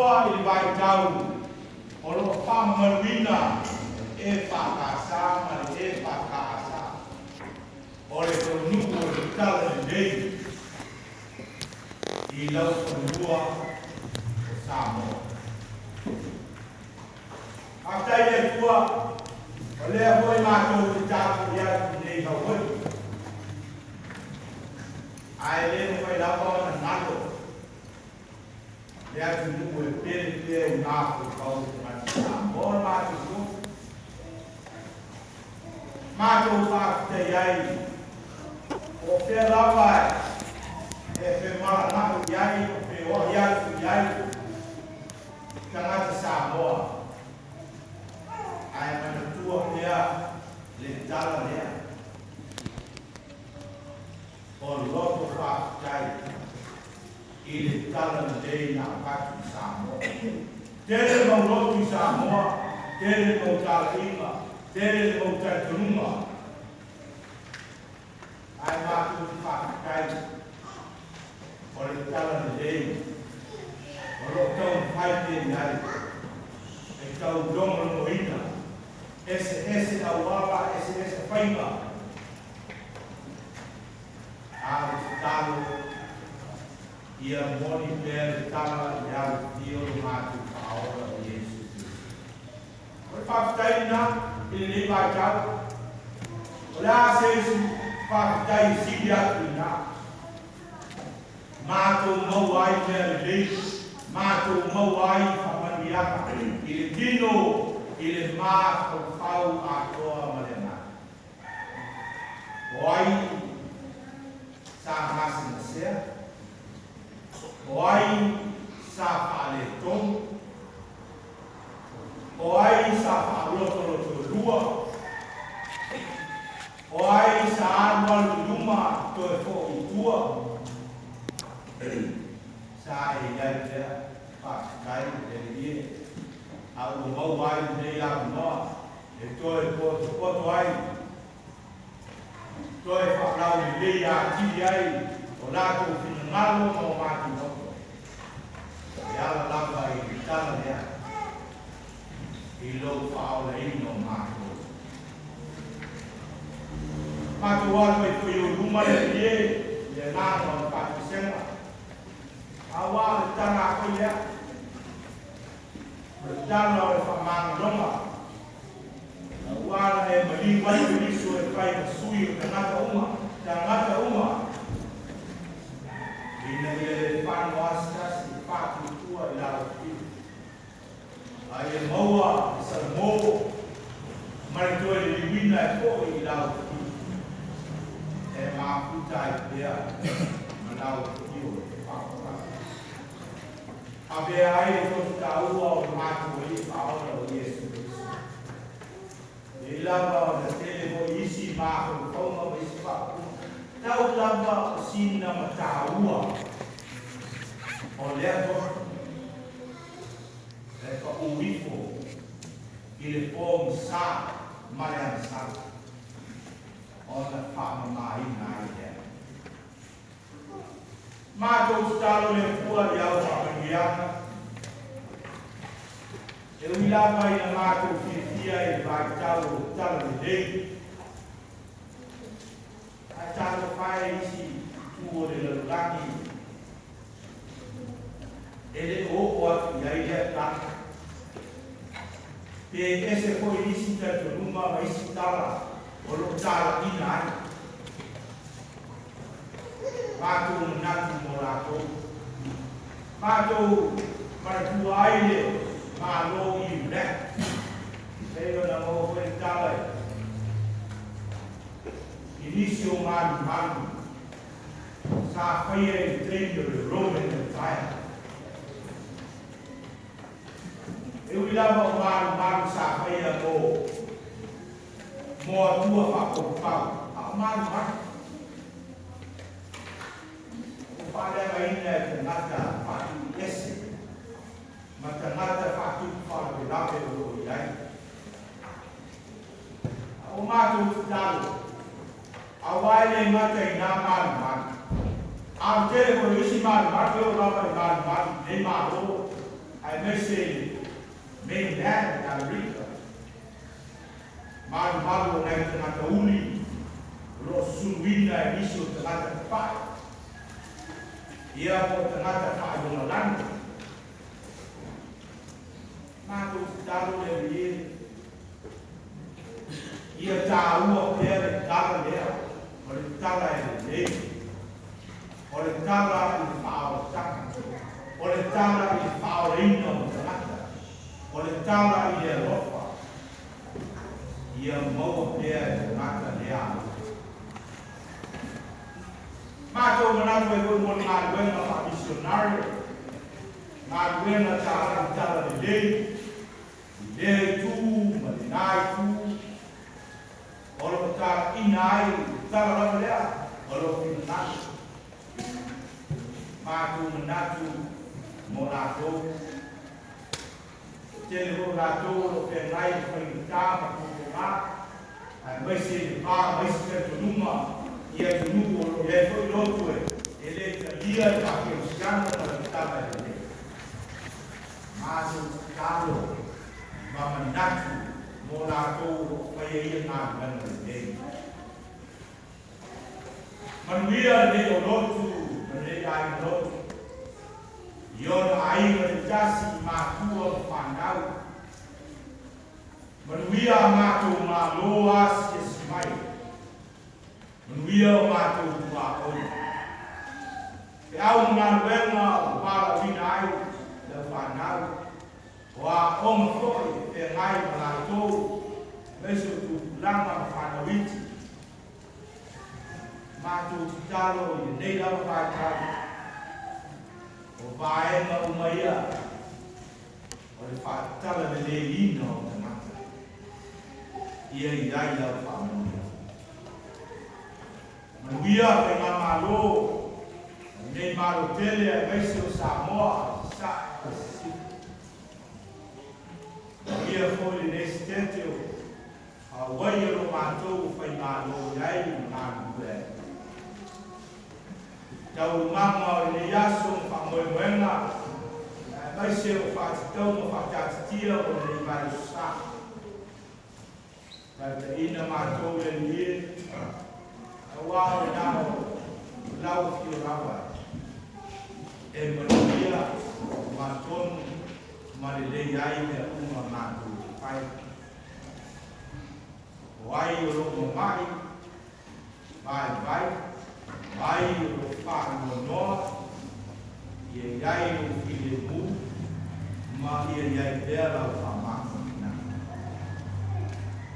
Samoa i le vaitau o lo o faamamaluina le EFKS ma le EFKS, o le taunuu o le talalelei i laufanua o Samoa. Faafetai i le Atua, o lea foi matou te tapuai atu i nei Hawaii, ae le mafai lava ona galo le atunuu e pele pea i mafaufau o tagata Samoa o le matou tofi. Matou faafetai ai po o fea lava e femalagaai i ai ma feoai atu i ai tagata Samoa, ae manatua pea le tala lea o loto faafetai i le tala lelei na avatu i Samoa. Tele le mau lotu i Samoa, tele le mau talaiga, tele le mau talitonuga, ae matou te faafetai o le tala lelei o lo o taumafai pea i ai e taulogologoina eseese auala, eseese faiga. A o le tatalo, ia moni pea le tala i le alofia o lo matou Faaola o Iesu Keriso. O le faafetai lena i lenei vaitau. O le a se isi faafetai e sili atu i lena? Matou maua ai mea lelei, matou maua ai faamanuiaga i le tino, i le mafaufau atoa ma le agaga. O ai sa gasegasea? O ai sa faaletonu? O ai sa faalotolotolua? O ai sa alualu i luma toe foi i tua? Sa e i ai pea. Faafetai le Alii e, a ua maua ai lenei avanoa e toe potopoto ai, toe faalaulelei atili ai o latou finagalo ma o matou loto, e ala lava i le tala lea i lou faaolaina o matou. Matou alo ai foi i ou luma le Alii e, i le agaga o le faatoesega, aua o le tala a koe lea, O le tala o le faamagaloga, aua na e maliu ai Keriso e fai ma sui o tagata uma, tagata uma, ina ia le fano asiasi e faatuatua i lalo fiu, a ia maua le salamo ma le toe liliuina e foi i lalo fiu, e mafuta ai pea ma lau afio e faafogafoga. Avea ai le toto taua o le matou Alii Faaola o Iesu Keriso. E i lava ona tele foi isi mafaufauga ma isi faaupuga, tau lava o sina ma taua o lea toto e pau ifo i le pogisa ma le agasala ona faamamaina ai lea. Matou tatalo i le Atua i au faamanuiaga, e ui lava ina matou fiafia i le vaitau o le talalelei, ae talofa e i isi itu o le lalolagi e le o oo atu i ai lea tala. Pe ese foi nisi talitonuga ma isi tala o lo o talaiina ai. Matou manatu mo latou. Matou manatua ai le Malo i Iraq. Pei ona maua foi le tala i nisi o malumalu sa faia i le taimi o le Roman Empire. E ui lava o malumalu sa faia mo mo atua faapaupau, a o malumalu ua faaleagaina e tagata faatuiese ma tagata faatupu faalavelave o lo o i ai. A o matou tatalo, aua e le gata i nā malumalu, a o le tele foi o isi malumalu e oo lava i malumalu i nei Malo. Aemaise mainland Amerika. Malumalu o nai tagata uli o lo o susuluina e nisi o tagata tapae ia po o tagata faailogalanu. Matou tatalo le Alii e, ia taua pea le tala lea, o le tala e lelei, o le tala i le faaolataga, o le tala i le faaolaina o tagata, o le tala i le alofa, ia maua pea e tagata lea alofa. Matou manatu ai foi mo le galuega faamisionare, galuega talai tala lelei i lea itu ma lenā itu o lo o talaiina ai le tala lava lea o lou finagalo. Matou manatu mo latou. Tele foi o latou o lo o feagai ma faigata ma pogā, aemaise i le va ma isi talitonuga i atunuu o lo o i ai foi lotu e le talia le faakerisiano ma le tala e lelei. Matou tatalo ma manatu mo latou o lo o faia ia galuega lelei. Manuia lenei o lotu ma lenei aiga lotu i ona aiga taitasi i matua ma fanau. Manuia a matou malo asiasi mai. Manuia o matou tuaoi. Feau ma galuega ua valaauina ai lau fanau, o aoga foi e feagai ma latou, aemaise o tupulaga ma fanau iti. Matou tatalo i lenei lava vaitau, o vaega uma ia o le faatalaleleiina o tagata, ia i ai lau faamanuia. Manuia faigamalo a lenei Malo tele aemaise o Samoa i Sasae ma Sisifo. Manuia foi lenei Setete o Hawaii o lo matou faimalo i ai ma galulue ai. Taualumaga o lenei aso ma faamoemoega aemaise o faatatauga faataatitia mo lenei vaiaso sa. Taitaiina matou le Alii e, aua o lena o lau afio lava e manuia ma tonu ma lelei ai mea uma matou te fai. O ai o lo o mama'i vaivai, o ai o lo o faanoanoa, ia i ai lou filemu ma ia i ai pea lau faamafanafanaga.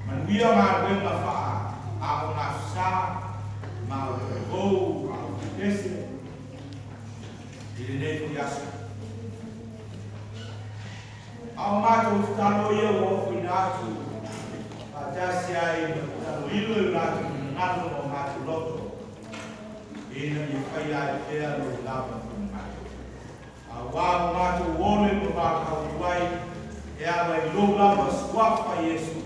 Manuia galuega faa-aogafua ma talavou faaufetese i lenei foi aso. A o matou tatalo ia ua ofoina atu faatasi ai ma tataloilo i o latou finagalo ma o matou loto, ina ia faia ai pea lou lava finagalo. Auā ua matou ole ma valaau atu ai e ala i lou lava suafa Iesu.